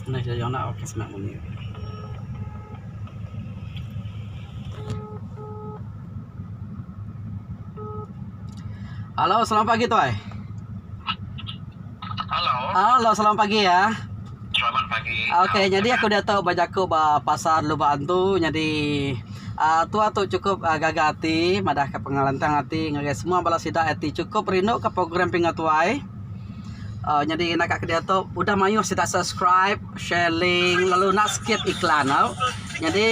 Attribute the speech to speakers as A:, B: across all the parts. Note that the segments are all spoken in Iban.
A: Halo selamat pagi tuai.
B: Halo.
A: Halo selamat pagi ya.
B: Selamat pagi.
A: Okey nyadi aku diatu ba jaku ba pasar Lubok Antu nyadi uhh tua tu chukup gaga ati madah ka pengelantang ati ngagai semua bala sida ti chukup rindu ka program Pingat Tuai. Uhh nyadi naka ke diatu udah mayuh sida subscribe, share link lalu enda skip iklan tau. Nyadi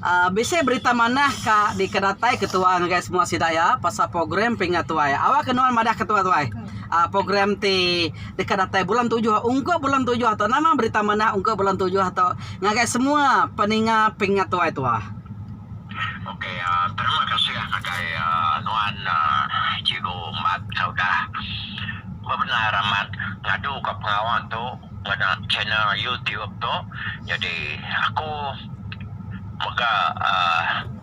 A: uhh bisi berita manah ka dikedatai ketua ngagai semua sida iya pasal program Pingat Tuai. Awak ke nuan madah ketua tuai uhh program ti deka datai bulan tujuh ungkup bulan tujuh tu nama berita manah ungkup bulan tujuh tu ngagai semua peninga Pingat Tuai tua.
B: Ok terima kasih ngagai nuan Cikgu Embat ke udah bebenar amat ngadu ka pengawa tu ngena channel YouTube tu. Jadi aku mega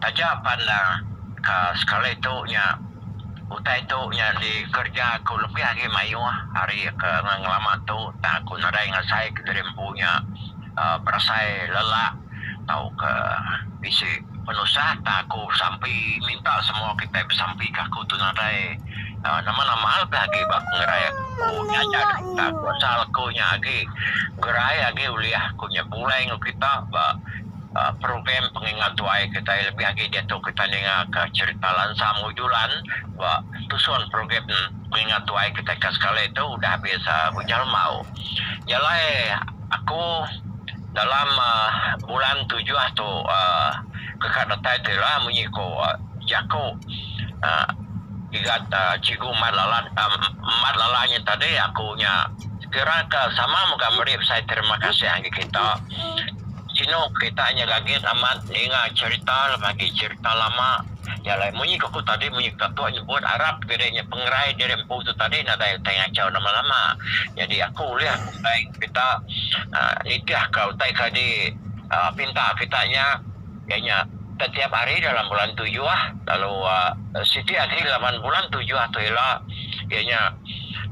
B: taja pan ka sekali tu nya utai tu nya dikereja aku lebih agi mayuh ari ke ngelama tu tang aku nadai ngasai ke diri empu nya berasai lelak. Tauka bisi penusah tang aku besampi minta semua kitai besampi ka aku tu nadai nama-nama lebih agi ba pengerai aku nya aja deka aku asal aku nya agi gerai agi ulih aku nya begulai enggau kita ba program pengingat tuai kitai lebih agi diatu kita ninga ka cherita Lansam enggau Julan ba tusun program pengingat tuai kitai ka sekali tu udah abis bujal embau. Jalai aku. Dalam bulan tujuh tu ke ka datai tu ila munyi ko jaku igat Cikgu Mat Lala Mat Lala nya tadi aku nya kira ka sama mega meri besai terima kasih agi kita. Sinu kita nya gagit amat ninga cherita lebih agi cherita lama. Nya alai munyi ko aku tadi munyi ko ketua nyebut arap diri nya pengerai diri empu tu tadi nadai utai ngachau nama-nama. Nyadi aku ulih utai. Kita nitihka utai ke dipinta kita nya, iya nya tetiap hari dalam bulan tujuh lalu siti agi laban bulan tujuh tu ila iya nya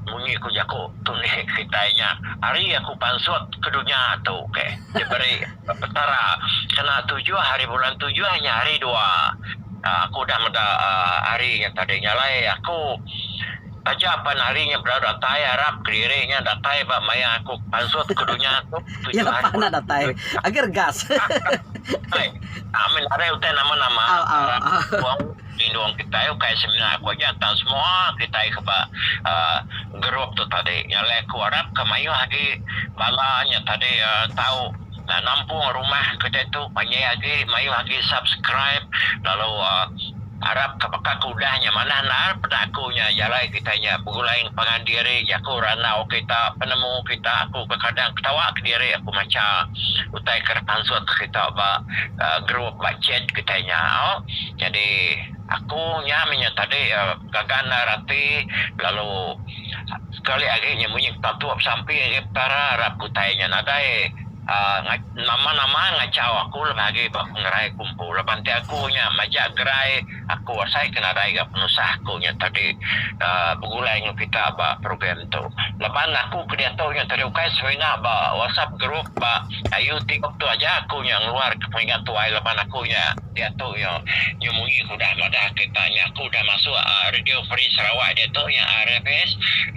B: munyi ku jaku tunik kitai nya hari aku pansut ke dunya tu ke diberi Petara kena tujuh hari bulan tujuh nya hari dua aku udah meda hari nya tadi nya alai aku. Taja pan hari nya bedau datai arap kediri nya datai ba maya aku pansut ke dunya tu
A: Iya
B: tuju hari
A: lepa enda datai. Agi regas.
B: Ai amin nadai utai nama-nama arap wang lindung kitai ukai semina aku aja tang semua kitai ke ba uhh group tu tadi. Nya alai aku arap ke mayuh agi bala nya tadi uhh tau nampung rumah kitai tu panjai agi mayuh agi subscribe lalu uhh Arap ka baka ke udah nya manah endar peda aku nya jalai kitai nya begulai enggau pangan diri jaku randau kita penemu kita aku kekadang ketawa kediri aku macha utai ke pansut ke kita ba group ba chat kitai nya au jadi aku nya meh nya tadi gaga endar ati lalu sekali agi nya munyi tatup sampi agi petara arap utai nya nadai. Nama-nama ngachau aku lebih agi ba pengerai aku empu laban ti aku nya majak gerai aku asai ke nadai ga penusah aku nya tadi uhh begulai enggau kita ba program tu. Laban aku ke diatu nya tadi ukai semina ba whatsapp group ba youtube tu aja aku nya ngeluar ke pengingat tuai laban aku nya diatu nya nyu munyi ke udah madah kita nya aku udah masuk Radio Free Sarawak diatu nya RFS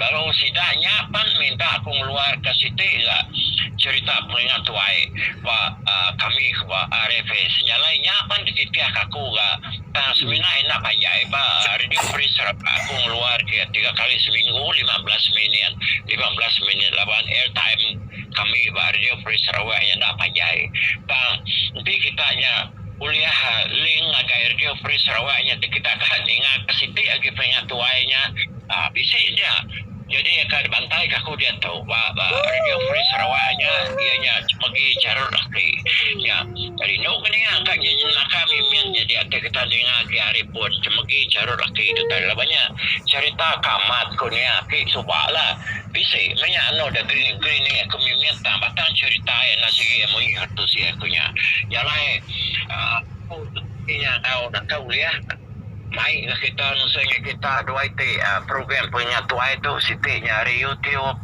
B: lalu sida nya pan minta aku ngeluar ke siti ga Cherita pengingat tuai ba kami ke ba RFS nya alai nya pan dititih ka aku ga tang semina enda panjai ba Radio Free Sarawak aku ngeluar ke tiga kali seminggu 15 minit 15 minit laban airtime kami ba Radio Free Sarawak nya enda panjai tang enti kita nya ulih link ngagai Radio Free Sarawak nya ti kita ka ninga ke siti agi pengingat tuai nya bisi dia. Nyadi ka dibantai ka aku diatu ba Radio Free Sarawak nya iya nya megi charut ati nya. Rindu ke ninga ka jenaka mimit nyadi ati kita ninga agi hari pun chemegi charut ati tu tadi laban nya cherita ka amat ku nia agi suba lah. Bisi meh nya anu da green green ni aku mimit tang batang cherita iya enda sigi munyi tu sia ku nya. Nya alai uhh aku nya tau naka ulih. Mai ga kita nusui ngagai kita dua iti program pengingat tuai tu siti nya ari YouTube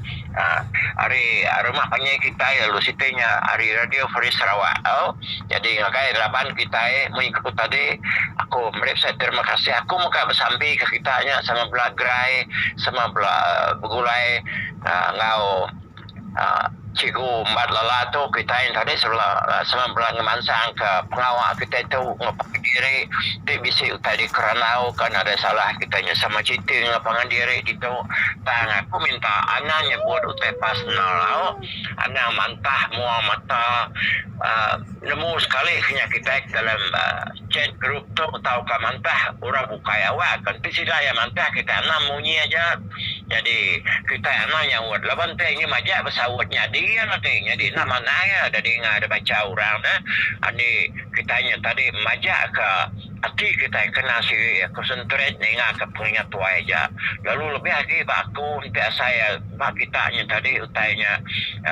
B: ari rumah panjai kitai lalu siti nya ari Radio Free Sarawak au. Nyadi ngagai raban kitai mung ku tadi aku meri besai terima kasih aku mega besampi ka kita nya sama bela gerai sama bela begulai enggau Cikgu Embat Lala tu kitai tadi sebela sama bela ngemansang ka pengawa kitai tu ngepai diri ti bisi utai dikerandau ka nadai salah kitai nya sama cheating enggau pangan diri ditu tang aku minta anang nyebut utai personal au anang mantah mua mata uhh nemu sekali ke nya kitai dalam chat group tu tauka mantah orang bukai awak ka enti sida iya mantah kitai anang munyi aja. Nyadi kitai anang nyaut laban enti nyi majak besaut nyadi iya ati nyadi enda manah iya da dinga da bacha orang ne andi kitai nya tadi majak ka ati kitai kena siri iya concentrate ninga ka pengingat tuai aja lalu lebih agi ba aku enti asai iya ba kita nya tadi utai nya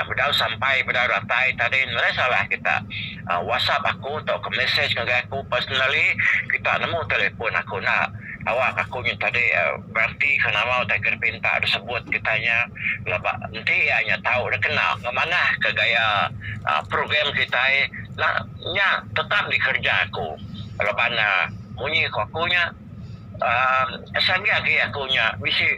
B: bedau sampai bedau datai tadi nadai salah kita whatsapp aku tauka message ngagai aku personally kita nemu telefon aku enda. Awak aku nya tadi beratika nama utai ke dipinta disebut kita nya leba enti iya nya tau dikena ngemanahka gaya program kitai la nya tetap dikereja aku laban munyi ku aku nya uhh sagi agi aku nya bisi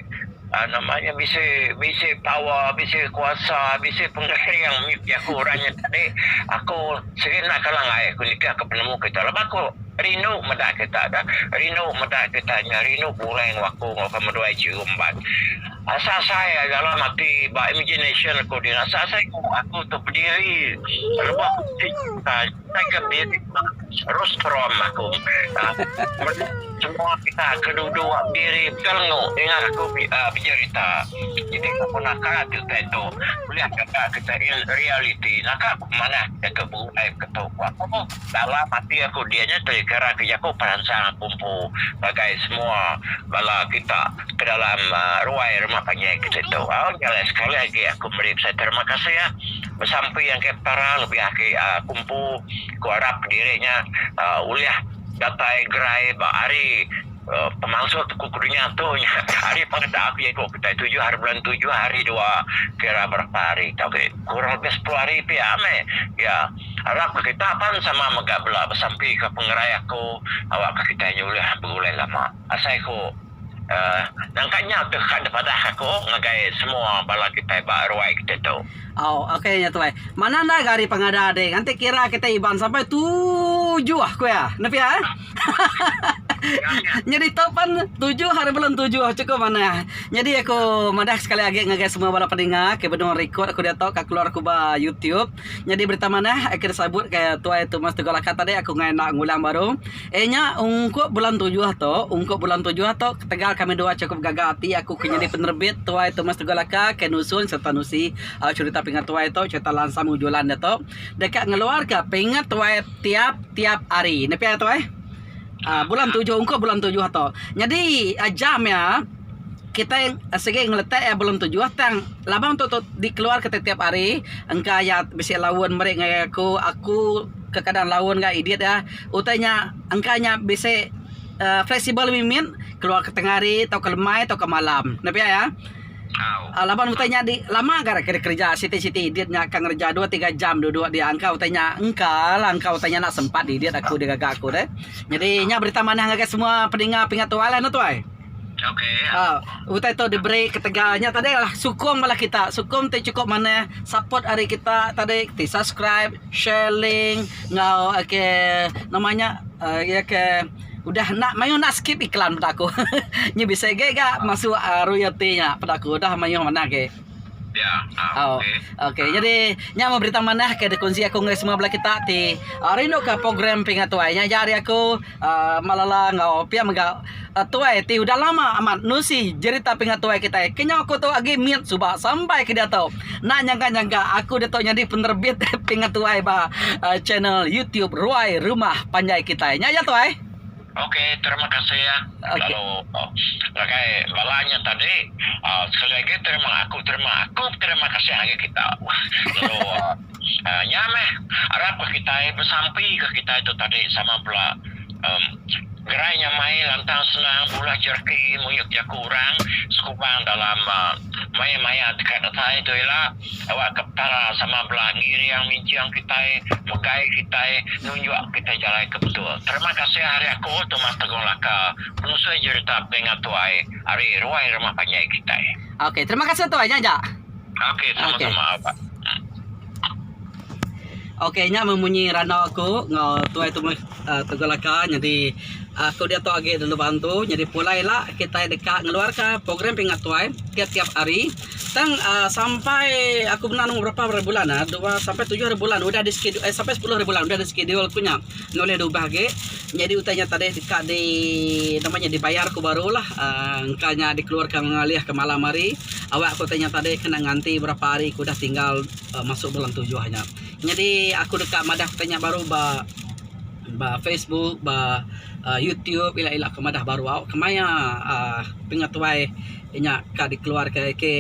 B: nama nya bisi bisi power bisi kuasa bisi pengering mih aku orang nya tadi aku sigi enda kala enggai aku nitihka penemu kita laban aku. Rindu meda kita dah. Rindu meda kita nya rindu pulai enggau aku enggau ke meduai Cikgu Embat. Asal asai dalam ati ba imagination aku din asal asai ku aku tu bediri lebuh aku bisi utai ke bediri ba rostrum aku. Meda semua kita ke duduk bediri bekelengu ninga aku bejerita. Jadi aku naka ti utai tu ulih gaga kita in reality naka manah ke begulai ke tu ku aku. Dalam ati aku dia nya ti kira ke jaku peransang aku empu ngagai semua bala kita ke dalam ruai rumah panjai ke ditu. Au nya alai sekali agi aku meri besai terima kasih besampi ngagai Petara lebih agi aku empu ku arap diri nya ulih datai gerai ba hari Pemansut ku ke dunya tu nya hari pengeda aku jaku kitai tujuh hari bulan tujuh hari dua kira berapa hari tau ke kurang lebih sepuluh hari pia meh ya arap ke kita pan sama mega bela besampi ke pengerai aku awak ke kitai nyulih begulai lama asai ku uhh nangka nya tu ka dipadah aku ngagai semua bala kitai ba ruai kitai tu.
A: Au ok nya tuai. Manah enda ga hari pengada deh nganti kira kitai Iban sampai tujuh ku iya ne pia eh. Nyadi tu pan tujuh hari bulan tujuh chukup manah. Nyadi aku madah sekali agi ngagai semua bala peninga ke benung record aku diatu ka keluar aku ba YouTube. Nyadi berita manah ke disabut ke tuai Thomas Teguh Laka tadi aku enggai enda ngulang baru. Iya nya ungkup bulan tujuh tu, ungkup bulan tujuh tu ketegal kami dua chukup gaga ati aku ke nyadi penerbit tuai Thomas Teguh Laka ke nusun sereta nusi cherita pingat tuai tu cherita lansam ujulan diatu deka ngeluarka pingat tuai tiap tiap hari. Ne pia tuai. Uh, bulan tujuh ungkup bulan tujuh tu. Nyadi uh, jam ya kitai sigi ngeletak ya bulan tujuh tang laban tu tu dikeluar ke tiap hari engka ya bisi laun meri ngagai aku aku kekadang laun ga edit ya utai nya engka nya bisi uh, fleksibel mimit keluar ke tengah hari tauka lemai tauka malam. Ne pia ya. Uh, laban utai nya di lama ga ke kerja siti-siti edit nya ka ngereja 2 3 jam duduk dia engka utai nya engka lah engka utai nya enda sempat edit aku digaga aku deh. Jadi nya berita manah ngagai semua peninga pingat tuai lah ne tuai.
B: Okey.
A: Uh, utai tu diberi ketegal nya tadi lah sukung bala kita sukung ti cukup manah support ari kita tadi ti subscribe share link enggau ke nama nya uh, ya ke Udah enda mayuh enda skip iklan peda aku. Nyi bisi agi ga masuk royalty nya peda aku udah mayuh manah agi.
B: Ya.
A: Oh. Okey. Jadi nya meh berita manah ke dikongsi aku ngagai semua bala kita ti rindu ka program Pingat Tuai. Nya aja ari aku uhh Malala enggau pia mega tuai ti udah lama amat nusi jerita Pingat Tuai kitai. Kenyau aku tu agi mit suba sampai ke diatu. Enda nyangka-nyangka aku diatu nyadi penerbit Pingat Tuai ba channel YouTube Ruai Rumah Panjai Kitai. Nya iya tuai.
B: Ok terima kasih ya.
A: Ok.
B: Lalu ngagai bala nya tadi sekali agi terima aku terima aku terima kasih agi kita. Lalu nya meh arap ke kitai besampi ke kitai tu tadi sama bela. Gerai nyamai lantang senang bulih jereki muyuk jaku orang sekumbang dalam maya-maya deka datai tu ila awakka Petara sama bela ngiring minching kitai megai kitai nunjuk kitai jalai ke betul. Terima kasih ari aku Thomas Tegong Laka penusui jerita Pengingat Tuai ari Ruai Rumah Panjai kitai.
A: Okey terima kasih tuai nya aja.
B: Okey sama-sama ba.
A: Okey nya memunyi randau aku enggau tuai Thomas Tegong Laka nyadi aku diatu agi dulu bantu nyadi pulai ila kitai deka ngeluarka program Pingat Tuai tiap-tiap hari tang uhh sampai aku menda nemu berapa hari bulan uhh dua sampai tujuh hari bulan udah di schedule eh sampai sepuluh hari bulan udah di schedule ku nya enda ulih diubah agi nyadi utai nya tadi deka di nama nya dibayar ku baru lah uhh engka nya dikeluarka ngalih ke malam hari awak ku utai nya tadi kena nganti berapa hari ku udah tinggal. Masuk bulan tujuh nya. Nyadi aku deka madah ke nya baru ba ba Facebook ba YouTube ila ila aku madah baru au kemaya uhh pengatuai nya ka dikeluar ke ke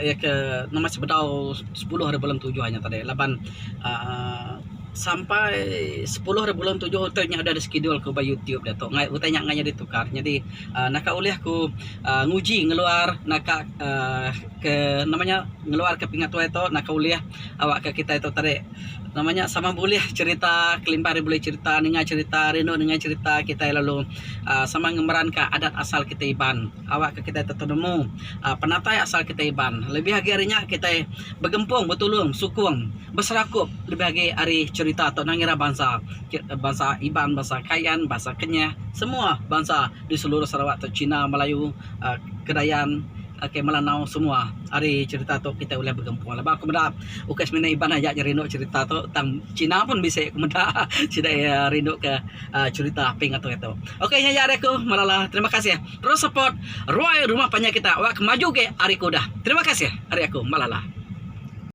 A: iya ke nama sebedau sepuluh hari bulan tujuh nya tadi laban uhh sampai sepuluh hari bulan tujuh tu nya udah dischedule ku ba YouTube diatu ngai utai nya ngai nyadi tukar nyadi uhh naka ulih ku uhh nguji ngeluar naka uhh. Ke nama nya ngeluarka pingat tuai tu naka ulih awakka kitai tu tadi nama nya sama bulih cherita kelimpah ari bulih cherita ninga cherita rindu ninga cherita kitai lalu uhh sama ngemeranka adat asal kitai Iban awakka kitai tetap nemu uhh penatai asal kitai Iban lebih agi ari nya kitai begempung betulung sukung beserakup lebih agi ari cherita tu nang ngira bansa bansa Iban bansa Kayan bansa Kenyah semua bansa di seluruh Sarawak tu Cina Melayu uhh Kedayan. Ok Melanau semua ari cherita tu kitai ulih begempung laban aku meda ukai semina Iban aja nya rindu cherita tu tang Cina pun bisi ku meda sida iya rindu ke uhh cherita ping atur itu. Ok nya iya ari aku Malala terima kasih terus support ruai rumah panjai kita wak ke maju ge ari ku udah. Terima kasih ari aku Malala.